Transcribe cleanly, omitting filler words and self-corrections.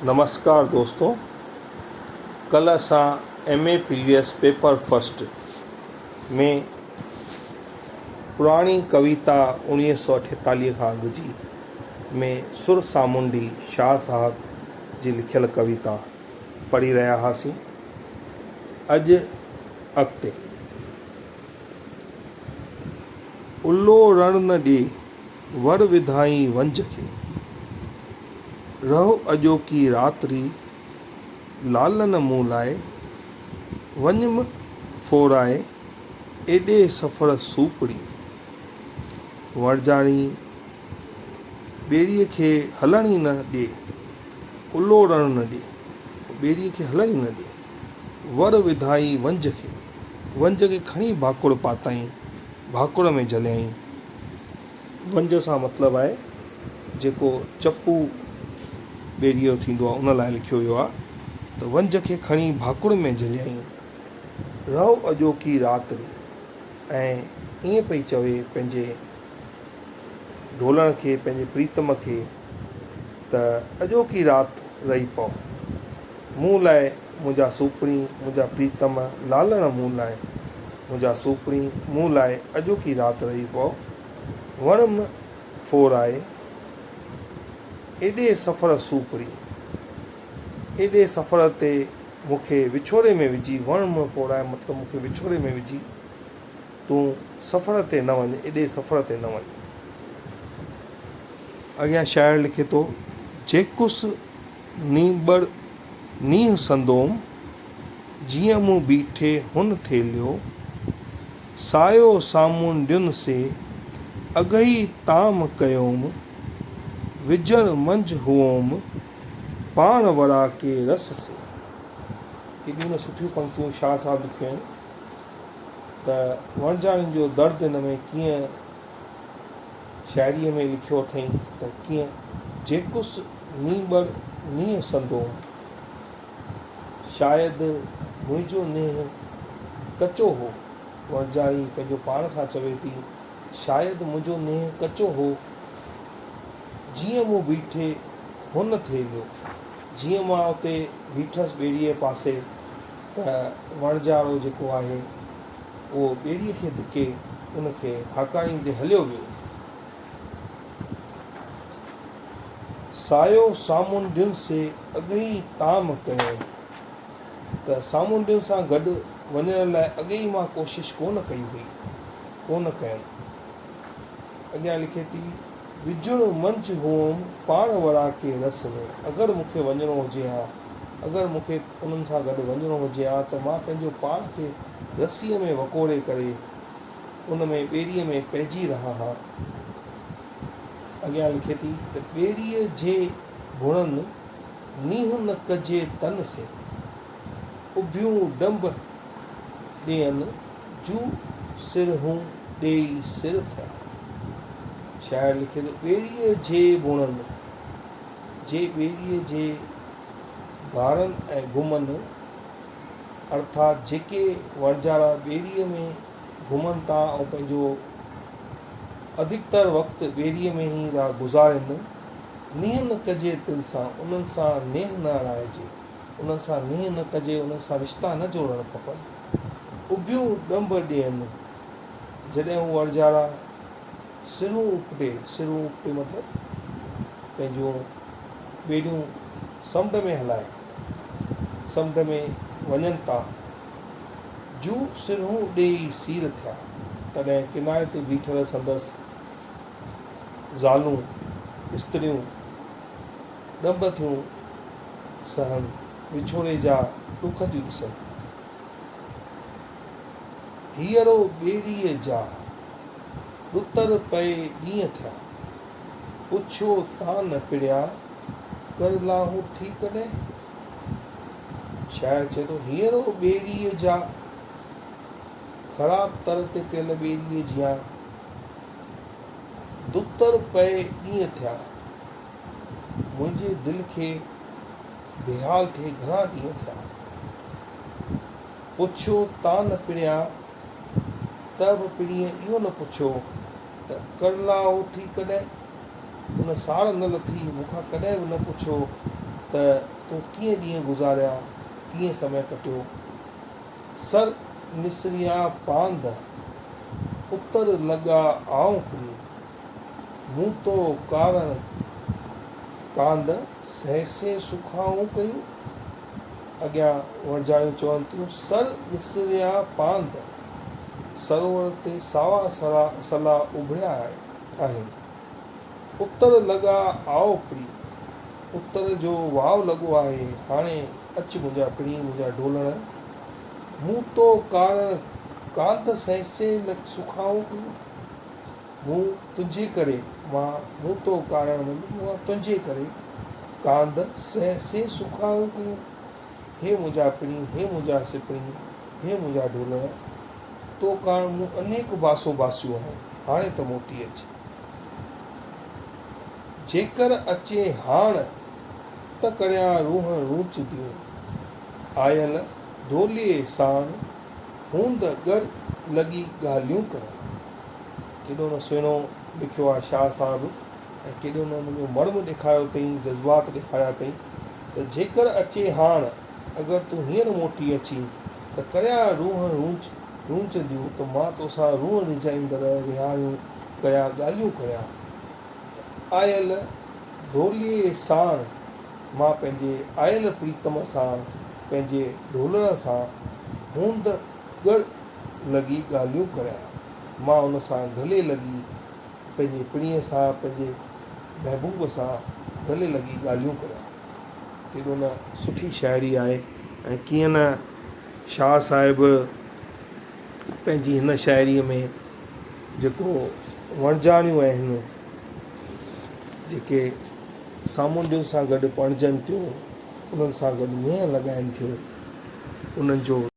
نمسڪار دوستو ڪلهه اسان M A previous paper first ۾ پراڻي ڪويتا اوڻيهه سو اٺيتاليهه کان اڳ جي ۾ سر سامونڊي شاهه صاحب جي لکيل ڪويتا پڙهي رهيا هئاسين اڄ اڳتي الو رڻ نه ڏي وڙ وڌائين ونجهه کي. رهو اڄوڪي رات ري، لالن مون لاء، وڃ م ڦورائي، ايڏي سفر سوپڙي. وڻجاڻي ٻيڙيء کي هلڻ ئي نه ڏي، الو رڻ نه ڏي، ٻيڙيء کي هلڻ ئي نه ڏي. وڙ وڌائين ونجهه کي، ونجهه کي کڻي ڀاڪر پاتائين، ڀاڪر ۾ جهليائين. ونجهه سان مطلب آهي جيڪو چپو ٻيڙيء جو ٿيندو آهي ان لاء لکيو ويو آهي ته ونجهه کي کڻي ڀاڪر ۾ جهليائين رهو اڄوڪي رات ري ۽ ائين پئي چوي پنهنجي ڍولڻ کي پنهنجي پريتم کي ته اڄوڪي رات رهي پئو مون لاء منهنجا سوپرين، منهنجا پريتم، لالڻ مون لاء، منهنجا سوپرين، مون لاء اڄوڪي رات رهي پئو، وڻ م ڦورائي، ايڏي سفر سوپرين، ايڏي سفر تي مون کي وڇوڙي ۾ وجهي، وڻ م ڦورائي مطلب مون کي وڇوڙي ۾ وجهي، تون سفر تي نه وڃ، ايڏي سفر تي نه وڃ. اڳيان شاعر لکي ٿو، جيڪس نينبڙ نينهن سندوم، جيئن مون بيٺي هن ٿيلهيو، سايو سامونڊين سي، اگهئي طعام ڪيوم، وجهڻ منجهه هئوم، پاڻ وراڪي رس سي. ڪيڏيون نه سٺيون پنڪتيون شاهه صاحب لکيون آهن ته وڻجاڻين جو درد هن ۾ ڪيئن شاعريء ۾ لکيو اٿئين ته ڪيئن جيڪس نينٻڙ نينهن سندوم، شايد منهنجو نينهن ڪچو هو. وڻجاڻي پنهنجو پاڻ سان چوي ٿي، شايد منهنجو نينهن ڪچو هو، جيئن مون بيٺي هن ٿيلهيو. جيئن مان اتي بيٺس ٻيڙيء پاسي ته وڻجارو جيڪو آهي، اهو ٻيڙيء کي ڌڪي ان کي هاڪاريندي هليو ويو. سايو سامونڊين سي اڳهئي طعام ڪيو ته سامونڊين سان گڏ وڃڻ لاء اڳي ئي مان ڪوشش ڪونه ڪئي هئي، ڪونه ڪيم. اڳيان لکي ٿي، وجهڻ منجهه هئم پاڻ وراڪي رس ۾، اگر مون کي وڃڻو هجي ها، اگر مون کي انهن سان گڏ وڃڻو هجي ها ته مان پنهنجو پاڻ کي رسيء ۾ وڪوڙي ڪري ان ۾ ٻيڙيء ۾ پئجي رهان ها. اڳيان لکي ٿي ته ٻيڙيء جي ڀڻن نينهن نه ڪجي تن سين، اڀيون ڊنب ڏين جو سرهون ڏيئي سر ٿيا. شاعر لکي ٿو ٻيڙيء جي ڀڻن، جي ٻيڙيء جي گارن ۽ گهمن، ارٿات جيڪي وڻجارا ٻيڙيء ۾ گهمن ٿا ۽ پنهنجو اڌڪتر وقت ٻيڙيء ۾ ئي ٿا گذارين، نينهن نه ڪجي تن سان، انهن سان نينهن نه اڙائجي، انهن سان نينهن نه ڪجي، انهن سان رشتا نه جوڙڻ کپن. اڀيون ڏنڀ ڏين، جڏهن هو وڻجارا سرون اپٽي، سرون اپٽي مطلب پنهنجون ٻيڙيون سمنڊ ۾ هلائي سمنڊ ۾ وڃن ٿا، جو سرهون ڏيئي سير ٿيا، تڏهن ڪناري تي بيٺل سندس زالون، استريون، ڏنڀ ٿيون سهن، وڇوڙي جا ڏک ٿيون ڏسن. هيئرو ٻيڙيء جا ڏتر پئي ڏينهن ٿيا. پڇيو تان پڙيا، ڪر لاهون ٿي ڪڏهن؟ شاعر چئي ٿو، هينئرو ٻيڙيء جا خراب تر تي پيل ٻيڙيء جيان دتر پئي ڏينهن ٿيا. منهنجي دل کي بيحال ٿئي گهڻا ڏينهن ٿيا. پڇيو تان پڙيا، ته به پڻيء اهو نه پڇيو ته ڪرلاهو ٿي ڪڏهن؟ ان ساڙ نه لٿي، مون کان ڪڏهن به نه پڇيو ته تو ڪيئن ڏينهن گذاريا، ڪيئن سمي ڪٽيو. سر نسريان پاند، اتر لڳا آئون پرين. مون تو ڪارڻ ڪاند، سهسين سکائون ڪيون. اڳيان وڻجاڻيون چون ٿيون، سر نسريان پاند، سروور تي ساوا سلا اڀريا آهن. اتر لڳا آء پرين، اتر جو واء لڳو آهي، هاڻي اچ منهنجا پرين، منهنجا ڍولڻ. مون تو ڪارڻ ڪانڌ سهسين سکائون ڪيون. مون تنهنجي ڪري، مان مون تو ڪارڻ مطلب مون تنهنجي ڪري ڪانڌ سهسين سکائون ڪيون. هي منهنجا پرين، هي منهنجا سپرين، هي منهنجا ڍولڻ، تو ڪاڻ مون انيڪ باسون باسيون آهن، هاڻي ته موٽي اچ. جيڪر اچين هاڻ، ته ڪريان رونهن رونچديون. آيل ڍوليء ساڻ، هوند ڳر لڳي ڳالهيون ڪريان. ڪيڏو نه سهڻو لکيو آهي شاهه صاحب ۽ ڪيڏو نه ان جو مرم ڏيکاريو اٿئين، جذبات ڏيکاريا اٿئين ته جيڪر اچين هاڻ، اگر تون هينئر موٽي اچين ته ڪريان رونهن رونچ رونچنديون ته مان توسان رونهن ريجهائيندڙ رهاڻيون ڪريان ڳالهيون ڪريان ته آيل ڍوليء ساڻ مان پنهنجي آيل پريتم ساڻ پنهنجي ڍولڻ سان هوند ڳڙ لڳي ڳالهيون ڪريان مان ان سان گلي لڳي پنهنجي پرينء سان پنهنجي محبوب سان گلي لڳي ڳالهيون ڪريان. ڪيڏو نه سٺي شاعري آهي ۽ ڪيئن نه شاهه صاحب پنهنجي هن شاعريء ۾ جيڪو وڻجاڻيون آهن جيڪي سامونڊين سان گڏ پرڻجن ٿيون انهن سان گڏ نينهن لڳائن ٿيون انهن جو.